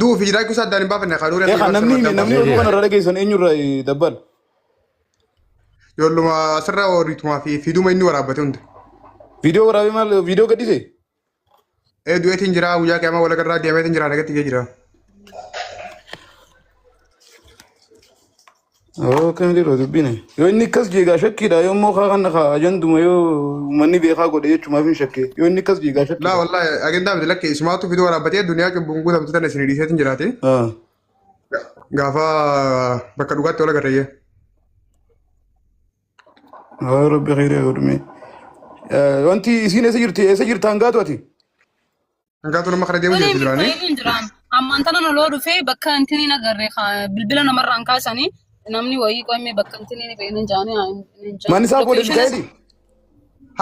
Du'uu fi jiraachuu isaa addaan hin baafanne kaaduu Eegaa namni hime namni oduu kanarra dhageessan eenyurraa dabbal. Ijoolluma asirraa horiitumaa fi fiiduma inni waraabbate hunda. Viidiyoo waraabee maal viidiyoo gadhiise? Ee du'eetiin jira guyyaa qiyaamaa walagarraa deemeetiin jira nagatti ijee jira. Oo akkami dhiiroo dubbiin. Yoo inni akkas jeegaa shakkiidha yoo immoo kaa kana kaa ajanduma yoo uummanni beekaa godhe jechumaaf hin shakkee yoo inni akkas jeegaa Laa shakkiidha. wallaahi agendaa miti lakkee isumaatu fiduu waraabbatee duniyaa cubbuun guutamtu tana isin dhiiseetiin jiraate. Ah. Gaafa bakka dhugaatti wal agarreeyye. Haa rabbi khayrii haa godhume. Wanti isiin eessa jirti eessa jirta hangaatu ati? Hangaatu nama kana deemu Tolee, jirti duraanii. Mikaa'eliin jiraan. Ammaan tana loloo dhufee bakka intini agarre bilbila namarraan kaasanii namni wayii qo'amee bakka intini ni beekne jaanii hin jaan. Manni isaa booda Lokeeshina Mikaa'eli?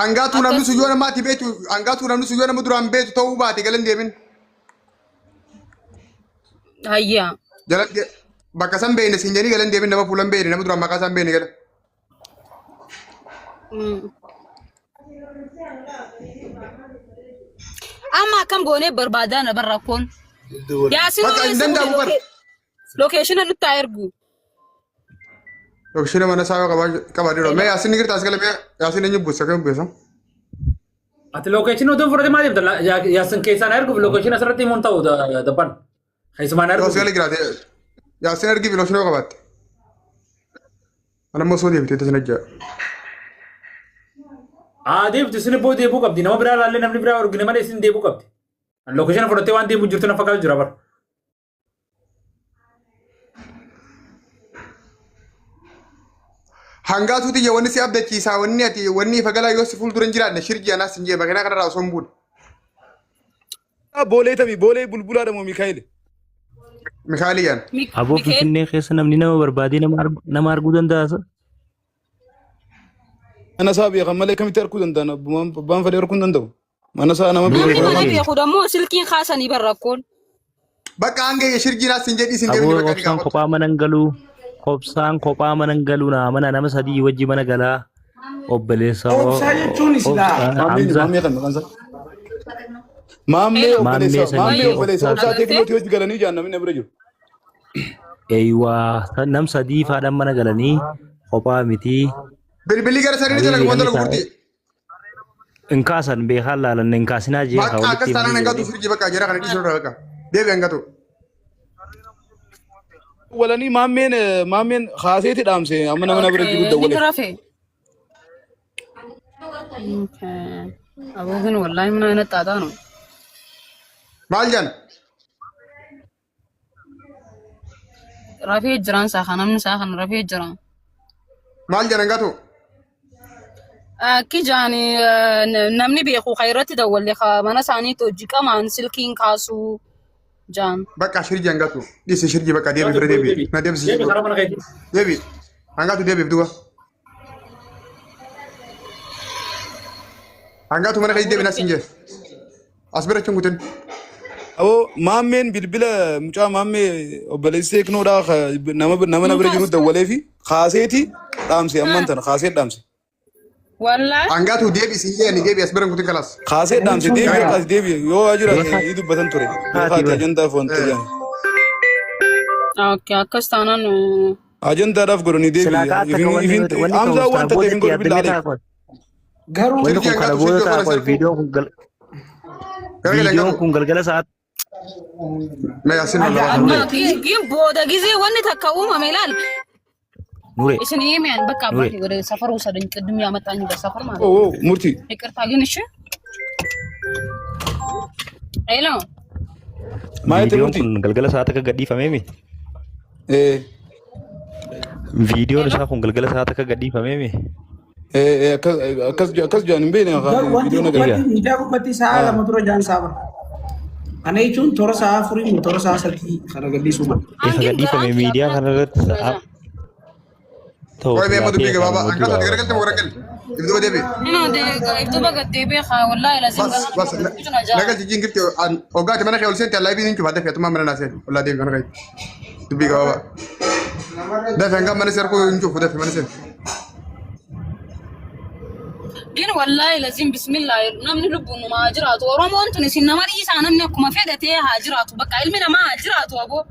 Hangaatuu namni akkas sun yoo nama ati beektu hangaatuu namni sun yoo nama duraan beektu ta'uu baate galan deemin. hayyaa. Jala bakka san beekne siin jedhanii galan deemin nama fuulan beekne nama duraan maqaa isaan beekne gala. Amma akkam goonee barbaadaa na barra rakkoon. Yaasin Bakka hin danda'amu bar. lokeeshina nutti haa ergu. Lokeeshina mana isaa yoo qabaadhe dha. Mee yaasin ni girta as gala mee yaasin eenyu buusa kam buusa. Ati lookeeshinii utuu fudhate maal deemta? Yaasin keessaan erguuf lookeeshinii asirratti himuun ta'u dabban. Keessumaan Yoo erguuf. si gala jiraate yaasin ergi fi lokeeshina yoo qabaatte. Ana immoo soo deebitee tasin ajjaa. Haa deebtu isin ibboo deebuu qabdi. Nama biraa ilaallee namni biraa argine malee isin deebuu qabdi. Lookeeshina fudhattee waan deemuu jirtu na fakkaatu jira bara. Hangaatuu tiyya wanni si abdachiisaa wanni ati wanni ifa galaa yoo si fuuldura hin jiraanne shirji anaas hin jee makiinaa kanarraa osoo hin buune. Boolee tamii boolee bulbulaadha moo Mikaa'eli? Mikaa'eliyaan. Aboo Mikaa'el Finfinnee keessa namni nama barbaadee nama arguu danda'a. sa? Mana isaa beekan malee kamitti arguu danda'an abbaan fedhe arguu hin danda'u. Mana isaa nama namni beeku mana Nuuree. beeku dammoo silkiin kaasanii barra rakkoon. Bakka hanga shirjiin as hin jedhi isin deemni Aboo bakka ni obsaan gaafatu. kophaa mana hin galuu. Obsaan kophaa mana hin galuu naa mana nama sadii wajji mana galaa. Obboleessa Obsaa jechuun silaa Maammee Hamza maammee kan maqaan isaa. Maammee Hello. maammee obboleessa sanii maammee fi obboleessa obsaa obsaa Agartee? teekinooti hojii galanii jaan namni na bira jiru. eeywaa nam sadii faadhaan mana galanii kophaa miti. Bilbilli gara sanii ni Habibi dalagu wanta namni lagu taa'e murtii. hin kaasan beekaan laalan hin kaasinaa jee haa Bakka walitti akkas taanaan himanii hangatu jedhanii. shirji bakka jara kana dhiisuu irraa bakka. Deebi hangatu. Walanii maammeen maammeen kaaseeti dhaamse amma nama na bira jiru Ni dawwale. rafe. Okay. Aboo kun wallahi mana ana xaaxaa no. Maal jaan? Rafee jiraan isaa kan namni isaa kan rafee jira. Maal jaan hangatu? Akki jaan namni beeku kan irratti dawwalle mana isaaniitti hojii qamaan silkiin kaasuu jaan. Bakka shirji hangatu. Dhiisi shirji bakka deebi bira deebi. Na deebisi Deebi shirji. karaa mana keetii. Deebi. Hangatu deebiif duuba. Hangatu mana keessa deebi nas hin jee. As bira jechuun kutin. Aboo maammeen bilbila mucaa maammee obboleessi teeknoodhaa nama nama na bira jiru dawwalee fi kaaseeti dhaamse ammaan tana kaasee dhaamse. Wallahi. Hangatu deebi si jee ni deebi as bira hin kutin kalaas. Kaasee dhaamse deebi akka as deebi yoo waa jiraate Beekaa ni dubbatan ture. haati Beekaati bara. ajandaaf wanta jedhan. Okay akkas taanaan Ajandaadhaaf godhanii deebi. Silaa ka akka Ifin wanni ifin wanni ta'u Hamzaa sana waan takka ifin boodatti godhu yaaddamee billaa ta'a qoy. garuu Wanni Shirji kun kana hangatu booda shirji ta'a osoo qoy nas ergu. viidiyoon kun gal Garagala viidiyoon hangatu. kun galgala sa'aat Mee yaasin aga lallabaa Nure kana. Gin booda gizee wanni takka uumame ilaal. Nure Isin himeen bakka Nure abbaa ወደ ሰፈር ውሰደኝ ቅድም ያመጣኝ በሰፈር ማለት ነው። Oo murtii. ይቅርታ ግን እሺ ሄሎ Maayete viidiyoon murtii. kun galgala sa'aat akka gadhiifamee mi? Eh Viidiyoon ሄሎ isaa kun galgala sa'aat akka gadhiifamee mi? eh akkas akkas akkas jedhan hin beekne garuu wanti viidiyoo nagara. Egaa gubbatti miidiyaa gubbatti sa'a Ah. lama dura jaan isaa bara. Kana jechuun toora sa'a afurii moo toora sa'a sadii kana gadhiisuu mala. isa አንግን gadhiifame ገራን miidiyaa ኪያፍና kanarratti sa'a ta'u Qoy mee amma silaa dubbii ta'e gabaabaa. kanuma Hangatu dura ati garagalte moo garagali? If duuba deebi. ኢፍቱ በገዴቤ ወላሂ ለዚም Bas ገራን bas ኩቹና ጃ nagal jijjiin girti hoggaati mana kee ol seente allaa hin cufaa dafee atumaa mana naa seeni ollaa deebi mana kee dubbii gabaabaa. Dafee hanga mana seerkuu hin cufu dafee mana seeni. Gin wallaahi laziin bismillaahi namni lubbuun numa haa jiraatu. Oromoon tun isin nama dhiisaa namni akkuma fedhe ta'ee haa jiraatu. Bakka ilmi namaa haa jiraatu aboo.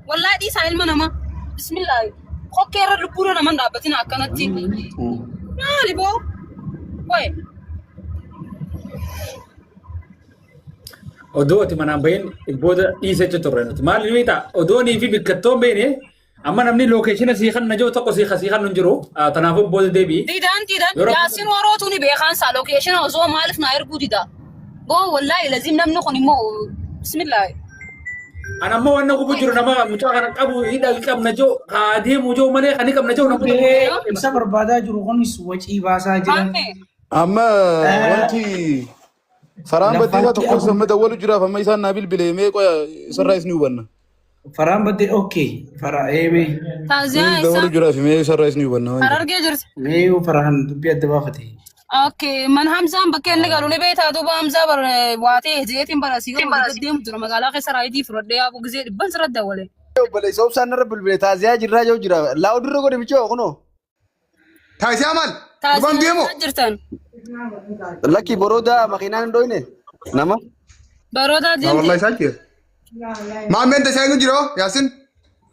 Wallaahi dhiisaa ilma namaa. Bismillaahi. Kokkee irra lubbuun nama hin dhaabbatin akkanatti. Maali boo? Wayi. Odoo ati manaan bahin booda dhiisee turre nuti. Maal ni beektaa? Odoo nii fi bikkattoon beekne amma namni lookeeshina sii kan najoo tokko sii kasii kan hin jiru. Kanaafuu booda deebi'i. Didaan didaan Yeroo yaasin warootu ni beekaan isaa lookeeshina osoo maaliif naa erguu dida. Boo wallaahi laziim namni kun immoo bismillaahi. Ana ammoo waan na gubu jiru nama mucaa kana qabu hidha qabna joo haa deemu joo malee kan qabna joo nama Bee isa barbaadaa jiru kunis wacii baasaa jira. Maame. Amma wanti faraan baddeesaa Laffaatti tokko afur amma dawwalu jiraaf amma isaan naa bilbilee mee qoya isarraa isni hubanna. Faraan baddee okay. Fara eemee. Taaziyaa Mee dawwalu isaa jiraaf mee isarraa isni hubanna waan jiru. harargee jirti. Mee yoo faraan dubbii adda baafate. Okay, man Hamzaan bakka inni galu ni beektaa duuba Hamzaa bar waatee jeetiin bara asii gadi gad deemu jira magaalaa keessa raayidii fudhadhee yaa'u gisee dhibban sirra dawwale. Obboleessa obsaan narra bilbile taaziyaa jirraa yoo jira. Laa odurra godhe michoo kunoo. Taasisaa maal? Dubaan Taaziyaa deemo. jirtan. Lakki borooda makiinaan hin dhoyne nama. Baroodaa Maa deemte. wallahi isaa jira. Maammeen tasaa eenyu jira Yaasin?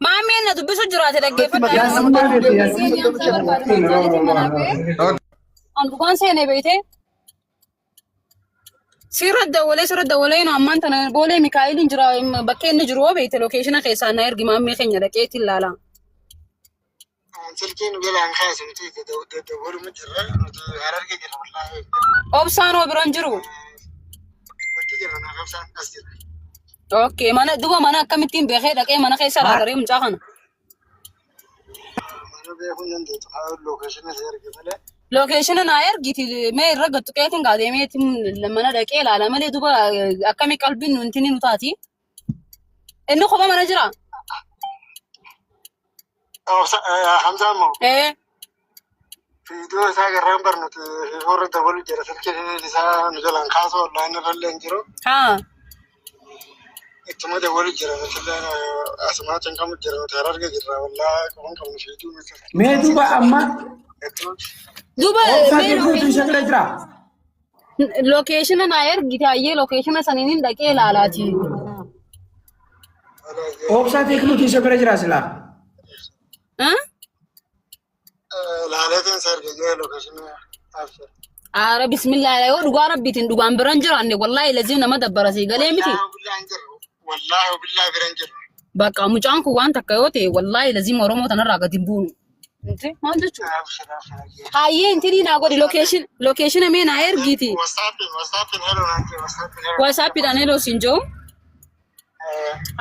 Maameen na dubbisu jiraate dhaggeeffadhaa. Yaasin maal jette Yaasin? Hamzaa barbaade Hamzaanitiin manaa ba'ee. An dhugaan seenee beeytee. Sirra dawwalee sirra dawwalee nu ammaan tana boolee Mikaa'eliin jira bakka inni jiru hoo beeyte lookeeshina keessaa na ergi maammee keenya dhaqeetti ilaala. Silkiin jalaan kaase nuti dawwaluma jirra nuti hararge jirra wallaahi Obsaan hoo biran jiru. wajji jirra naaf obsaan as jirra. Okay, mana duba mana akkamittiin beekee dhaqee mana keessa laalaree mucaa kana. Mana beekuu hin dandeettu haa lookeeshina si erge malee. Lookeeshina naa ergiti mee irra gattu qeetiin gaa deemeetiin mana dhaqee ilaala malee duba akkami qalbiin nu intini nu taati. Inni kophaa mana jira. Hamzaan moo Ee viidiyoo isaa garraan bar nuti fiifoorra dabalu jira silkiin isaa nu jalaan kaasu onlaayinii irra illee hin jiru. haa Ittuma dabalu jira nuti illee asumaa cinqamu jira nuti hararge jirra wallaahi qaban qabnu fiiduu miti. Mee duuba amma duba obsaa mee teeknootu isa bira jira. lookeeshina naa ergite hayyee lookeeshina saniin hin dhaqee ilaalaati. Obsaa teeknootu isa bira jira silaa. Haa? Laaleetiin si erge jee lookeeshinii abshir. Aara bismillah yoo dhugaa rabbiitiin dhugaan biran jiraanne wallaahi lazim nama dabbarasii galee miti. Wallaahi billaa hin jirru. Wallaahi billaa bira hin jirru. Bakka mucaan kun waan takka yoo ta'e wallaahi lazim Oromoo tanarraa gadi hin buunu. Inti maal jechuudha? Abshir abshir ayyee. Hayyee intinii naa godhi location location mee naa ergiiti. WhatsAppiin WhatsAppiin heloo naan jee WhatsAppiin heloo. WhatsAppiidhaan heloo siin jiru.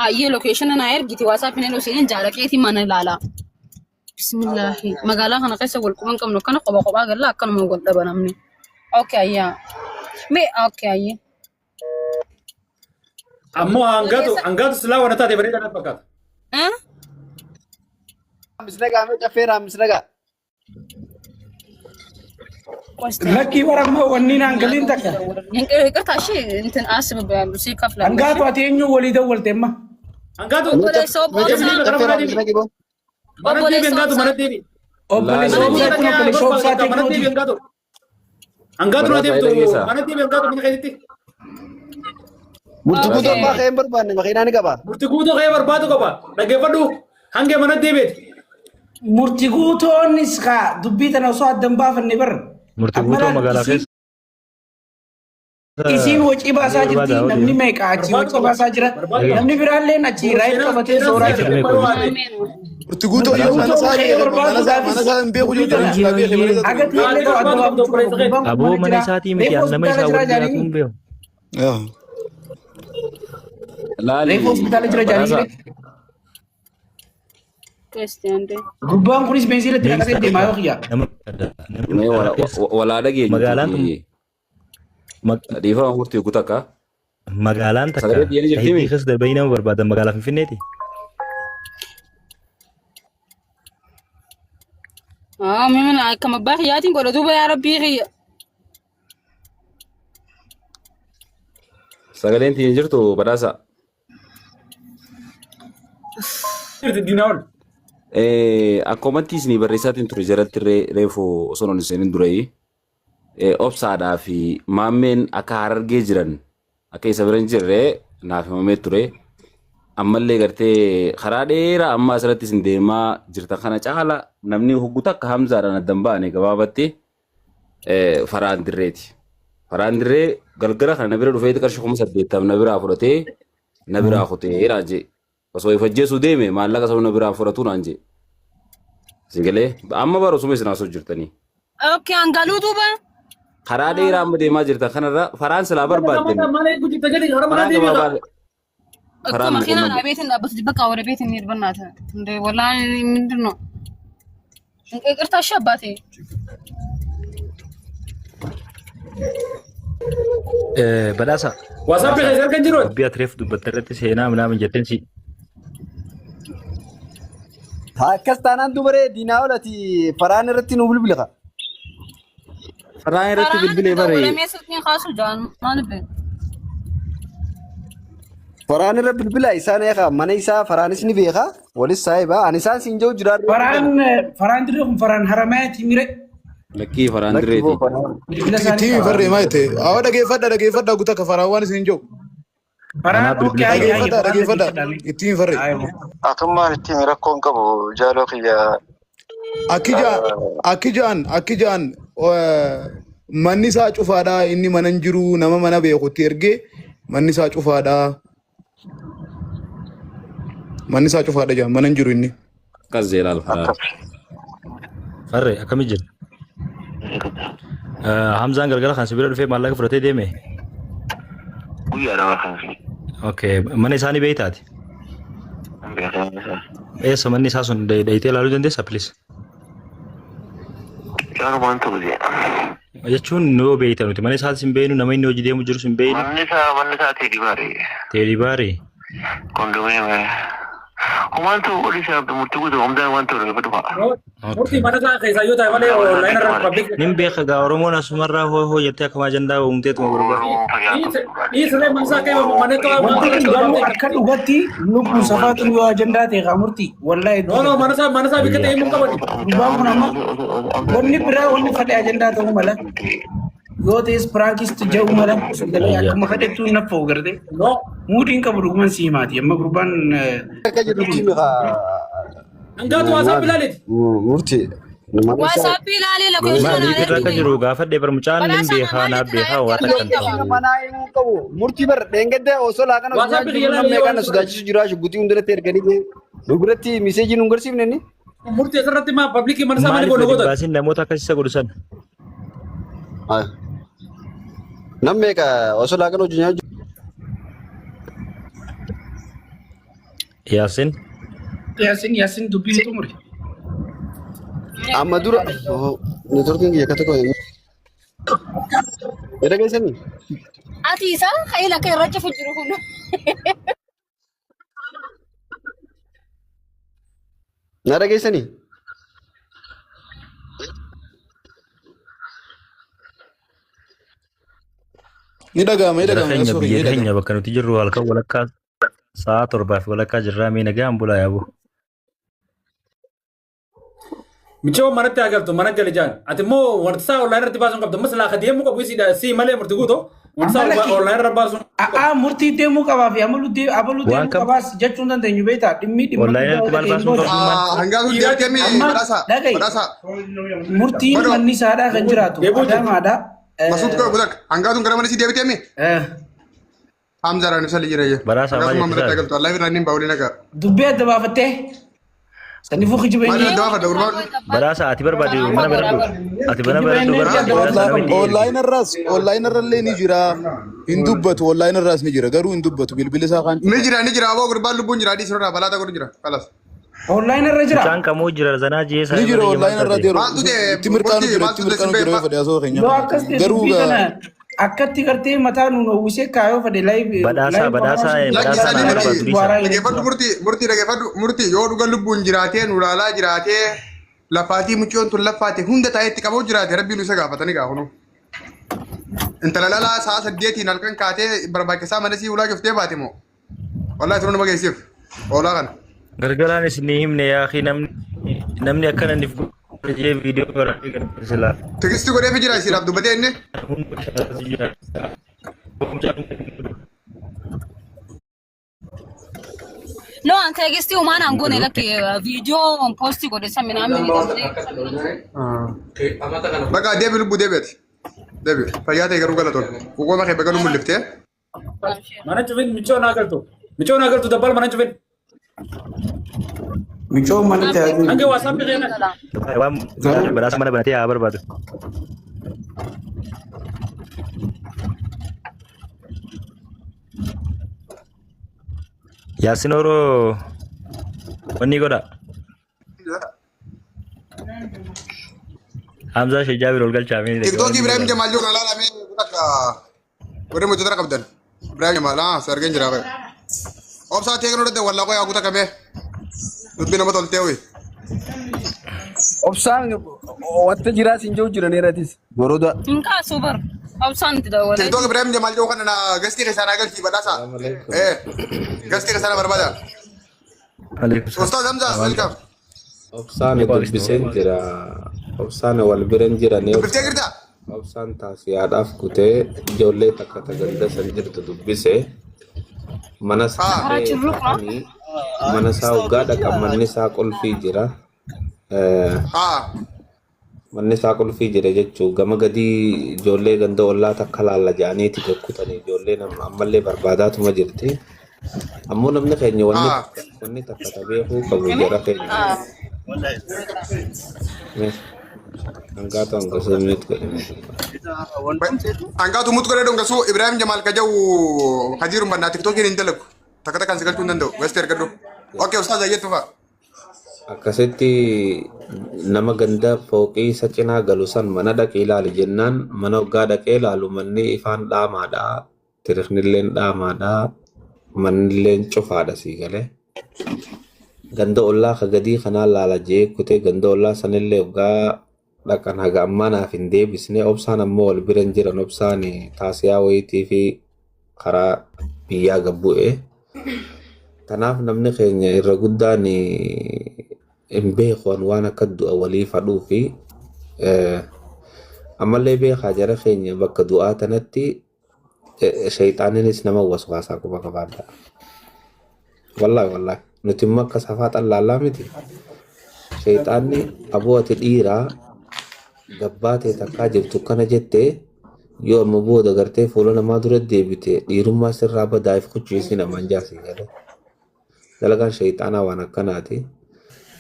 Hayyee location naa ergiti WhatsAppiin heloo siin jaalaqeetii mana ilaala. Bismillaahi magaalaa kana keessa wal quban qabnu akkana kopha kophaa galla akkanuma wal dhaba namni. Okay ayyaa. Mee okay ayyee. Ammoo hangaatu hangaatu silaa waan taate bareedaa natti fakkaata. Eh? Misnagaa mee caffee raammisnagaa. Lakkii bara ammoo wanni naan galiin takka. ይቅርታ እሺ እንትን አስብበያሉ ሲከፍላሉ እሺ Hangaatu ati eenyu walii dawwalte amma? Hangaatu obboleessa deebii obsa gara mana deebii. Mana deebii obboleessa hangaatu obsa mana deebii. Obboleessa Mana obsaa deebii kun dhaqee obboleessa obsaa gorfaa mana deebii teeknooti. hangaatu. Hangaatu na Badhaasaa deemtu dhageessaa. mana deebii hangaatu mana keessatti. Murtii ኦኬ guutuu abbaa kee hin barbaanne makiinaa ni qaba. Murtii guutuu kee barbaadu qaba. Dhaggeeffadhu hangee mana deebiiti. Murtii guutoonis kaa dubbii tana osoo adda hin baafanne bara. Murtii Amma guutuu laal magaalaa isiin keessa isiin wacii baasaa ni jirti barbaada namni oduu. meeqa achii Barbaadu wacii qaba. baasaa jira Barbaadu qaba. namni biraalleen achii raayit qabatee Seenaan sooraa seenaan jira. Meeqa barbaadu. oolchite? አሜን Murtii guutuu Murtii yoo mana guutoon isaa ka'ee beeku mana isaa mana barbaaduudhaafis isaa hin beeku dubbii yoo tana jedhan silaa beekee bareeda haga ture. ta'ellee Gaarii ta'u adda barbaadu qabdu baafachuu qabu. obboleessa keeti. Gurbaan kun Aboo mana mana jira isaatii miti reefu an nama hospitaala isaa jira waliin jiraatu jaaniini hin beeku. Laali reefu hospitaala jira jaaniini. badhaasa ክርስቲያን ዴ Gurbaan kunis beenziilatti Beektaa naqatee deemaa yoo kiyya. nama namni mee magaalaa keessa walaa dhageenyuti magaalaan tun dhiifama murtii kutakka magaalaan takka sagalee dhiyeeni jirtimi tahiddii keessa darbanii nama barbaadan magaalaa Finfinneeti. ምን akkama abbaa kiyyaatiin godha duuba yaa rabbii kiyya sagaleen tiyya jirtu badhaasa Jirti diinaa ol. Akkumatti isinii barreessaatiin ture jalatti reefu osoo hin seenin durayii. Obsaadhaa fi maammeen akka harargee jiran akka isa bira hin jirre naaf himamee ture. Ammallee gartee karaa dheeraa amma asirratti isin deemaa jirtan kana caala namni hoggu takka Hamzaadhaan addan ba'ane gabaabatti Faraan Dirreeti. Faraan Dirree galgala kana na bira dhufeeti qarshii 80,000 na biraa fudhatee na biraa kutee naan jee. Osoo if ajjeesuu deeme maallaqa sana na biraa fudhatu naan jee. Isin galee amma bara osuma isin haasoo jirtanii. Okay, hangaluu duuba. Karaa dheeraa amma deemaa jirtan kanarra faraan silaa barbaaddani. Karaa gabaabaa እኮ Karaan መኪና qunnamuu. ቤት እንዳበሱት በቃ ወደ ቤት እንሂድ። በእናትህ እንደ ወላሂ ምንድን ነው ይቅርታ። እሺ አባቴ። Badhaasa. WhatsApp keessa argan jiru. Dubbii ati reefu dubbatte irratti seenaa minaamin jetteen si. Akkas taanaan dubaree diinaa olati faraan irratti nu bilbila. Faraan irratti Karaan bilbilee bare. dawwalamee silkiin kaasu jaan maal be? Faraan irra bilbila isaan eegaa mana isaa faraanis ni beeka walis saahiba ani isaan siin jiru jiraadhu. Faraan faraan dirree kun faraan haramayaati mire. Lakkii faraan dirreeti. Bilbila isaanii Itti qaba. farree maa jette? Awwa dhageeffadha dhageeffadha guutaa ka faraan waan isin jiru. Faraan Anaa okay bilbila ayya ayya Dhageeffadha faraan dhageeffadha dhaggeeffadha. itti farree. Ayya. Atummaan ittiin rakkoon qabu jaaloo kiyya. Akki ja'an akki ja'an akki ja'an manni isaa cufaadha inni mana hin jiru nama mana beekutti ergee manni isaa cufaadha. Manni isaa cufaadha ja'an mana hin jiru inni. Akkas jee laal faraan. Farre akkami jira? Hamzaan galgala kan si bira dhufee maallaqa fudhatee deeme. Guyyaadha kan. Okay, mana isaanii beektaati? Eessa manni isaa sun dhayitee ilaaluu dandeessaa please? Caalumaan ta'u jee. Jechuun nu yoo beekta nuti mana isaas hin beeknu nama inni hojii deemu jirus hin beeknu. Manni isaa teedii baaree. Teedii baaree. Kondominiyeemii. Homaan ta'u olii isaa murtii guutuu homdaan waan ta'u lafa dhufa. Murtii mana isaa keessaa yoo ta'e malee online irra public. Nin beeka gaa Oromoon asumarraa hoo hoo jettee akkuma ajandaa uumteetuma gurgura. Dhiisiree mana isaa keessa mana Wanti kun garuu akka dhugatti lubbuun safaatu yoo ajandaa ta'e haa murtii. Wallahi No no mana isaa bikka ta'e himuu qaban. Gurbaan kun amma wanni biraa wanni fedhe ajandaa ta'uu mala. Yoo ta'es piraankis jedhu mala. Akkuma fedhettuu hin naffa'u gartee. No. Muudiin qabu dhuguman si himaati. Amma gurbaan Akka jedhutti mi'a. Hangaatu WhatsApp ilaaleeti. Murtii. WhatsApp ilaalee lakkoofsa Maaliif irra akka jiru gaafadhe bar mucaan nin beekaa naaf beekaa waa takka hin ta'u. Manaa himuu qabu. Murtii bar dheengadda osoo laaqana osoo WhatsApp nyaachuu jiru namni meeqaan na sodaachisu jira shugguxii hundalatti erganii nu biratti miseejii nu hin garsiifne inni. Murtii asirratti maa public mana isaa maaliif Maaliif ol gadi hin gootan? baasin namoota akkas isa godhu sana? Nam meeqa osoo laaqana hojii nyaachuu Yaasin. Yaasin Yaasin dubbiin xumuri. Amma dura neetworkiin kiyya akka tokko Edda geessanii? Ati isaa hayila akka irra cufu jiru kun. Na dhageessanii? Ni dhaga'ama ni Jara dhaga'ama keenya sorry biyya ni keenya dhaga'ama. bakka nuti jirru halkan walakkaa sa'a 7:30 jirraa mee nagaan bulaa yaaboo. Michoo manatti haa galtu mana gali jaan. Ati immoo wanta isaa online irratti baasuun qabdu. Ammas laa deemuu qabu isiidha si malee murtii guutuu. Wanta Amma isaa lakki online irra baasuun. A'aa murtii deemuu qabaa fi amaluu abaluu Waan deemuu kam qabaas jechuu hin dandeenyu beektaa dhimmi dhimma online guddaa irratti maal ta'e baasuun hin qabdu maal? Hangaatu deemtee Amma badhaasa dhaga'i badhaasa. murtiin Badoo manni isaadhaa kan jiraatu Deebuu jirti. Adaamaadha. Masuut koo gudak hangaatuun gara mana si deebitee mi? Hamza raan ibsa jira jee. Badhaasa maal Hangaatuun jette manatti saali? galtu Allah irraa inni baawuli nagaa. Dubbii adda baafattee saniifuu kijiba Maal inni adda baafadha gurbaan? Badhaasa ati barbaade mana baradhu. Ati mana kijiba baradhu inni barbaade adda badhaasa baafatu nama itti ergi. Online irraas online irrallee ni jira. Hin dubbatu online irraas ni jira garuu hin dubbatu bilbilli isaa kaan Ni cufaadha. jira ni jira aboo gurbaan lubbuun jira adii sirraa balaa ta'uu jira. Kalas. Online irra jira. Mucaan kamuu jira zanaa jee Ni isaa jira irra online maal irra taate? yeroo Maaltu ta'e itti mirqaanu murtii jira maaltu itti ta'e mirqaanu jira yoo fedhe asoo keenya Yoo kana. akkas ta'e Garuu dubbii gaa kana akkatti gartee mataa nuun uwwisee kaayoo fedhe live Badhaasa live badhaasa Lakki badhaasa sanii naa miti. barbaadu dhiisa. bu'aaraa Dhageeffadhu murtii murtii dhageeffadhu murtii yoo dhuga lubbuun jiraatee nu laalaa jiraatee lafaatii muccoon tun lafaate hunda taa'ee itti qabuu jiraate rabbiin isa gaafatanii gaafanu. Intala lalaa sa'a 8n halkan kaatee barbaachisaa mana sii ulaa cuftee baate moo? Wallahi turuu nama geessiif. Oolaa kana. Galgalaan isin himne yaa akhi namni namni akkana nif Jee viidiyoo waraabee gadhiise silaa. Tigistii godheefi jira isiidhaaf dubbatee inni. No, an teegistii humaan an goone lakki viidiyoo poostii godhe san minaan malee. Bakka deebi lubbuu deebi'ati. Deebi fayyaa ta'e garuu galatoon. Qoqooma kee baga nu mul'iftee. Mana cufin michoo naa galtu. Michoo naa galtu dabbal mana cufin. Michoo manatti haa Hange deebi'u. WhatsApp keenya. Waan badhaasa mana banatee haa barbaadu. Yaasin Oroo wanni godha. Hamzaa Shee Jaabir ol galchaa mee Tiktookii Ibrahim Jamaal jiru kana ilaalamee akka warri mootota qabdan. Ibrahim Jamaal haa sargeen jira fa'a. Obsaa teeknoo dadda wallaa qoyaa guuta kamee. Dubbii nama toltee ho'i. Obsaan wanta jiraa siin jiru jiran irrattis. Boroda. Hin kaasu bar. Obsaan itti dawwalee. TikTok Ibrahim Jamal jiru kana na gastii keessaa naa galchii badhaasa. Eh gastii keessaa na barbaada. Alaikum salaam. Ustaaz Hamza welcome. Obsaan dubbiseen jira. Obsaan wal biran jiranii Dubbiftee jirtaa? Obsaan taasiyaadhaaf kutee ijoollee takka ta ganda san jirtu dubbise. Mana isaa Karaa illee jirru kun. dhaqanii mana isaa hoggaa dhaqan manni isaa qulfii jira. Manni isaa qulfii jira jechuun gama gadii ijoollee ganda ollaa takka laalla jedhaniiti gakkutanii ijoollee ammallee barbaadaatuma jirti. Ammoo namni keenya wanni takka wanni takka ta beekuu qabu jara keenya. Hangaatu hangasuu mute godhame. Hangaatu mute godhee dhongasuu Ibrahim Jamaal ka jedhu hajiiru mannaa tiktookiin hin dalagu. Takka takkaan si galchuu hin danda'u. Gasti ergadhu. Okay ustaaz ayyattu fa'a. Akkasitti nama ganda fooqii isa cinaa galu san mana dhaqee ilaali jennaan mana hoggaa dhaqee ilaalu manni ifaan dhaamaadha. Tirifnilleen dhaamaadha. Mannilleen cufaadha sii galee. Ganda ollaa ka gadii kanaa laala jee kutee ganda ollaa sanillee hoggaa dhaqan haga ammaa naaf hin deebisne obsaan ammoo wal bira hin jiran obsaan taasiyaa wayiitii fi karaa biyyaa gad bu'e. Tanaaf namni keenya irra guddaan hin beeku an waan akka du'a walii fadhuu fi ammallee beekaa jara keenya bakka du'aa tanatti shayxaaninis nama waswaasaa quba qabaadha. Wallaahi wallaahi nuti immoo akka safaa xallaallaa miti. Shayxaanni aboo ati dhiiraa gabbaa ta'e takkaa jirtu kana jettee yoo amma booda gartee fuula namaa dura deebite dhiirummaa sirraa badaa'eef kuchiisii namaan jaasii galee. Dalagaan shayxaanaa waan akkanaati.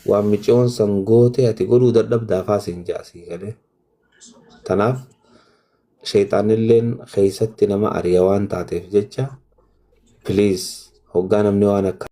Waan miciyoon san goote ati godhuu dadhabdaa siin jaasii galee. Tanaaf shayxaanilleen keessatti nama ariya waan taateef jecha please hoggaa namni waan akka